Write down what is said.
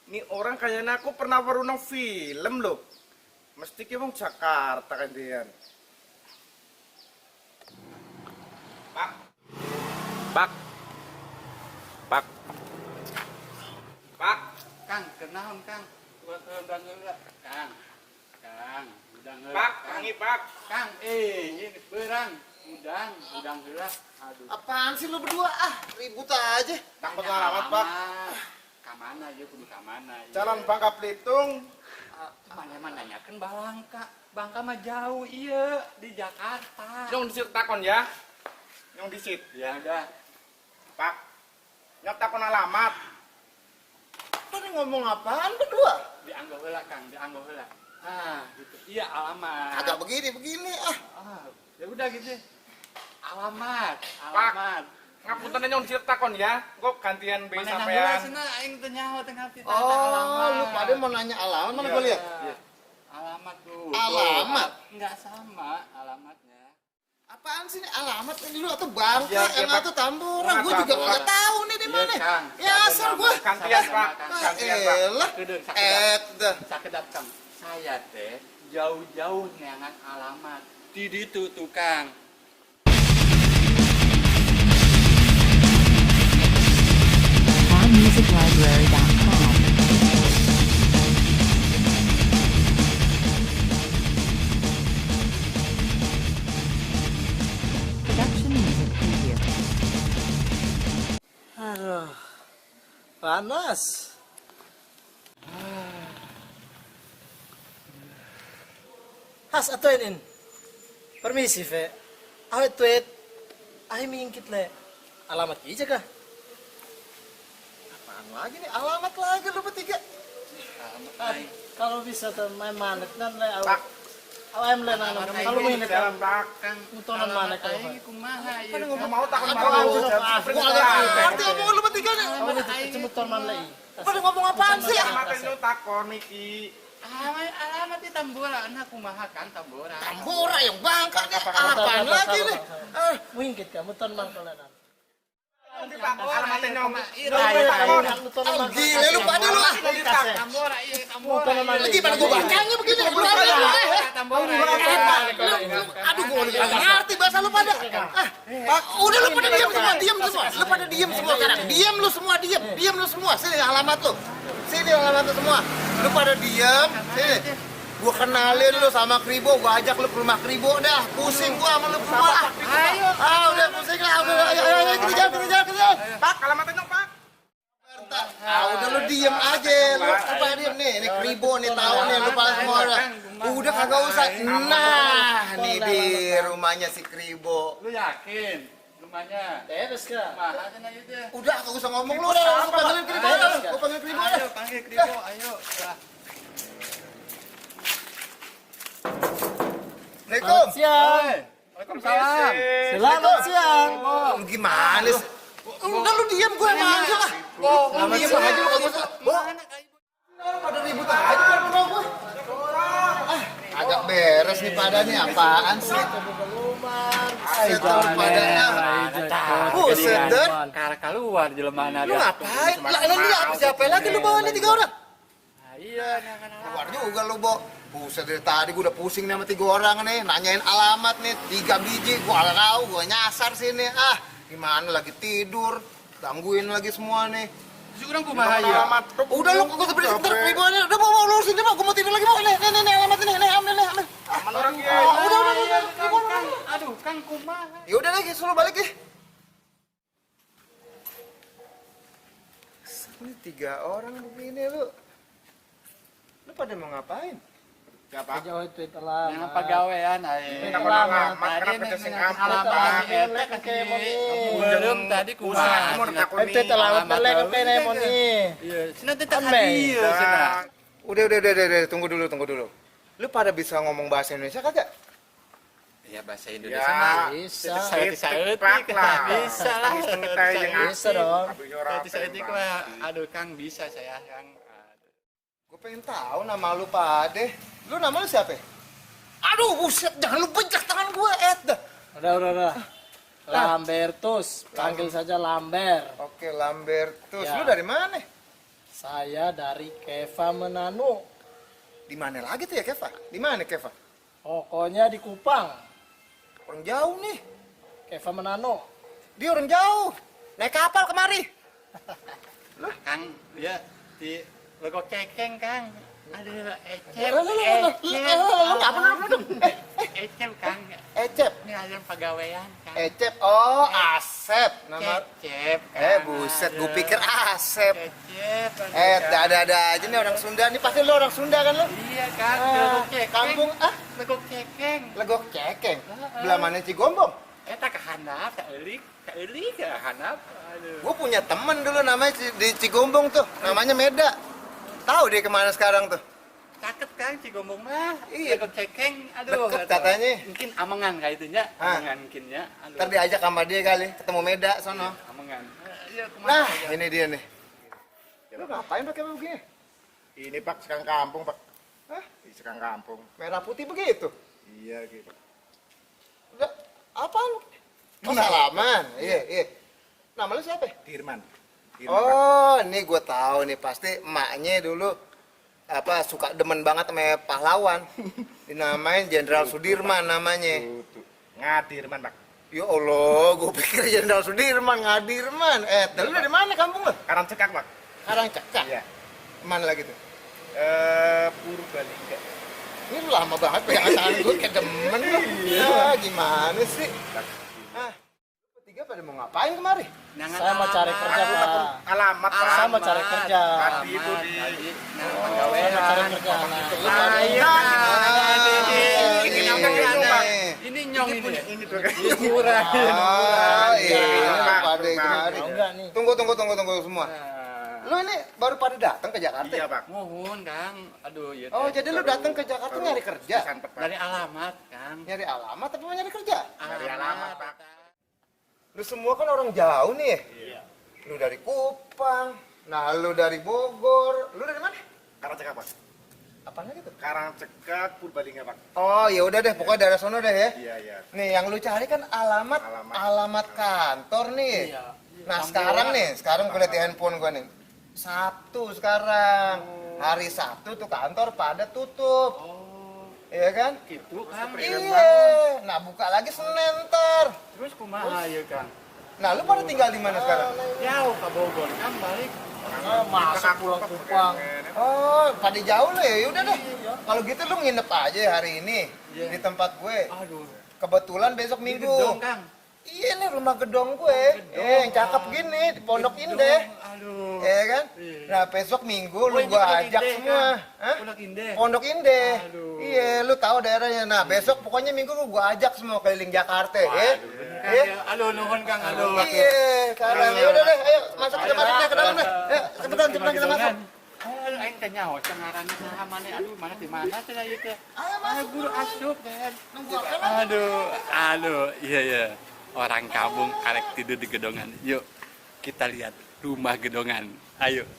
Ini orang kayaknya aku pernah nonton film loh. Mesti ki wong Jakarta kan dia. Pak. Pak. Pak. Pak. Kang, kenaon Kang? Udah ngeulak, Kang. Kang, udah ngeulak. Pak, pangi Pak. Kang, ini berang. Udah ngeulak. Aduh. Apaan sih lu berdua? Ribut aja. Takut alamat Pak. Kamana ya, kudu kamana ya. Jalan Bangka Belitung. Mana nanyakeun Bangka. Bangka mah jauh iya di Jakarta. Nyong disit takon ya. Nyong disit. Ya udah. Pak. Nyong takon alamat. Tadi ngomong apaan berdua? Dianggap heula Kang, dianggap heula. Gitu. Iya alamat. Agak begini. Ya udah gitu. Alamat. Ngapunten nyong disit takon ya. Kok gantian be Mana sampean. nanggeula cenah aing teu nyaho teh ngarti tata Oh, alamat. lu pada mau nanya alamat mana gue lihat? Iya. Alamat tuh. Alamat? Enggak sama alamatnya. Apaan sih ini alamat ini lu atau Bangka Iya, yang Pak. atau Tambora? Gue Nggak juga tahu, nggak Pak. tahu nih di Iya, mana. Kang. Ya asal gue. Gantian Pak. Gantian Pak. Elah. Kedeung sakedap Kang. Saya teh jauh-jauh neangan alamat. Di ditu tuh Kang. OnMusicLibrary.com. Production music preview. Aduh, panas. Has atuin in. Permisi ve. Awet tuet. Ay mingkit le. Alamat ija kah? Apaan lagi nih? Alamat lagi lu bertiga. Kalau bisa tuh main manet nan le Pak. awet. Awem le nan. Kalau main itu Jalan Pak. Kang, mutonan mana kalau aing kumaha ieu. Pada ngomong Mau takon Aduh, baru. aduh, Jalan Gue agak ngerti ngomong lu bertiga nih. Awet itu cemuton man le. Pada ngomong apaan sih? Alamat nyong takon iki. Alamat di Tambora, anak kumaha kan Tambora. Tambora yang Bangka nih. Apaan lagi nih? Mingkit kah muton man kalau nan. Alamatnya nyong. Mutonan man. Gila lu pada lu. Tambora iya Tambora. Mutonan man. Lagi pada gue bacanya begini. Tambora. Aduh, gue nggak ngerti bahasa lu pada. Pak, udah lu pada diam semua. Lu pada diam semua sekarang. Diam lu semua. Sini alamat lu. Sini alamat lu semua. Lu pada diam. Sini. Gua kenalin lu sama Kribo, gua ajak lu ke rumah Kribo dah. Pusing gua sama lu semua. Ayo. Udah pusing lah. Ayo, kita jalan. Pak, alamatnya nyong Pak. Udah lu diem aja, lu apa diem nih, ini Kribo nih tahu nih lu pada semua udah kagak usah. Nah, nih di rumahnya si Kribo. Lu yakin? Rumahnya. Beres kah? Kumaha cenah ieu teh? Udah kagak usah ngomong lu dah, lu panggilin Kribo dah. Gua panggil Kribo dah. Ayo panggil Kribo, ayo. Lah. Assalamualaikum. Siang. Waalaikumsalam. Selamat siang. Gimana sih? Udah lu diem, gua yang manggil lah. Lu diem aja lu kagak usah. Pada ribut aja pada rumah gua. Agak beres nih pada nih, apaan sih? Buset lu pada. Buset dah. Karek keluar jelemana Lu ngapain? Lah ini siapa lagi lu bawa nih 3 orang? Iya, Keluar juga lu, Bo. Buset dari tadi gua udah pusing nih sama 3 orang nih, nanyain alamat nih, 3 biji, gua nggak tahu, gua nyasar sini. Gimana lagi tidur, gangguin lagi semua nih. Terus urang kumaha ieu? Alamat. Udah lu gua seperti sebentar Kribo nih, udah mau lurusin deh, gua mau tidur lagi, Bo. Nih alamat ini, nih ambil. Aman orang ya. Udah. Aduh, Kang kumaha? Ya udah deh, suruh balik deh. Ini 3 orang begini lu. Lu pada mau ngapain? Siapa? Jauh itu telah. Yang pagawean ae. Takon alamat kenapa kerja sing ampun Pak. Belum tadi kumaha? Itu telah telek oke nih mau nih. Iya, cenah teh tak adieu cenah. Udah, tunggu dulu. Lu pada bisa ngomong bahasa Indonesia kagak? Ya bahasa Ya, Indonesia mah. Bisa. Saya Pak lah. Bisa lah. Kita yang Bisa dong. Saya mah aduh Kang bisa saya Kang. Gue pengen tahu nama lu Pade. Lu nama lu siapa? Aduh, buset, jangan lu bejak tangan gue, dah. Udah. Lambertus, panggil saja Lamber. Oke, Lambertus. Ya. Lu dari mana? Saya dari Keva Manado. Di mana lagi tuh ya Keva? Di mana Keva? Pokoknya di Kupang. Orang jauh nih. Keva Manado. Dia orang jauh. Naik kapal kemari. Kang, ya di logo cekeng Kang. Aduh, Ecep, Ecep Kang. Ecep. Ini ayam pegawaian Kang. Ecep. Oh, Asep. Nama. Ecep. Kang. Buset, gue pikir Asep. Ecep. Ada aja nih orang Sunda. Ini pasti lo orang Sunda kan lo? Iya Kang, Ah, logo cekeng. kampung, Logo cekeng. Legok Cekeng. Belah mana Cigombong? Eta ke handap, tak elik ke handap. Aduh. Gue punya temen dulu namanya di Cigombong tuh. Namanya Meda. Tahu dia kemana sekarang tuh? Caket Kang Cigombong mah. Iya. Logo cekeng. Aduh. Deket kata. katanya. Mungkin amengan kayak itunya. Ah. Amengan mungkinnya. Aduh. Ntar diajak sama dia kali. Ketemu Meda sono. Amengan. Iya, kemana Nah, aja? ini dia nih. Lu ngapain pakai begini? Ini Pak, sekang kampung Pak. Hah? Ini sekang kampung. Merah putih begitu. Iya gitu. Udah, apaan? Oh, salaman. Iya. Nama lu siapa? Dirman. Pak. Oh, ini gue tahu nih pasti emaknya dulu suka demen banget sama pahlawan. Dinamain Jenderal Sudirman namanya. Tuh. Ngadirman Pak. Ya Allah, gue pikir Jenderal Sudirman, Ngadirman. Lu dari mana kampung lu? Karangcekak Pak. Karangcekak. Iya. Mana lagi tuh? Purbalingga. Ini lu lama banget pegangan tangan gue kayak demen lu. Ya, gimana sih? Bertiga pada mau ngapain kemari? Nangan Saya mau cari alamat. kerja, Pak. Alamat Pak. Saya mau cari kerja. Tadi itu di pegawaian. Mau cari kerja. Nah, lu pada- Ayo, ini ini nih. nyong ini. ini tuh. Murah. Iya, Pak. pada kemari. Mau enggak nih? Tunggu semua. Lu ini baru pada datang ke Jakarta? Iya ya? Pak. Mohon Kang. Aduh, iya. Oh, teh. jadi lu datang ke Jakarta nyari kerja? Santet Pak. dari alamat Kang. Nyari alamat tapi mau nyari kerja? Dari alamat, Pak. Lu semua kan orang jauh nih. Iya. Lu dari Kupang, nah lu dari Bogor. Lu dari mana? Karangcekak Pak. Apaan lagi tuh? Karangcekak Purbalingga Pak. Oh, ya udah deh, pokoknya daerah sono deh ya. Iya. Nih, yang lu cari kan alamat kantor nih. Iya. Nah, sekarang gue liat di handphone gue nih. Sabtu sekarang. Hari Sabtu tuh kantor pada tutup. Iya kan? Gitu Kang. Iya. Nah, buka lagi Senin ntar. Terus kumaha ya Kang? Nah, lu pada tinggal di mana sekarang? Jauh ke Bogor kan balik. Masuk pulang Kupang. Oh, pada jauh lo ya. Yaudah deh. Kalau gitu lu nginep aja hari ini Iya. di tempat gue. Aduh. Kebetulan besok Ini Minggu. gedong Kang. Iya nih rumah gedong gue. Yang cakep gini di Pondok Gedong. Indah. Aduh. Iya kan? Iya. Nah, besok Minggu lu ini gua Pondok ajak Indah, semua. Kang. Hah? Pondok Indah. Pondok Indah. Aduh. Iya, lu tahu daerahnya. Nah, besok pokoknya Minggu gua ajak semua keliling Jakarta, ya. Kang, Iya. ya. Aduh, nuhun Kang. Aduh. Iya, sekarang ya udah deh, ayo masuk ke tempat ke dalam deh. Ayo, cepetan kita masuk. Aduh, aing teh nyaho cengaranna saha maneh. Aduh, mana di mana teh ieu teh? Ayo guru asup kan. Aduh, iya. Orang kampung arek tidur di gedongan. Yuk, kita lihat rumah gedongan. Ayo.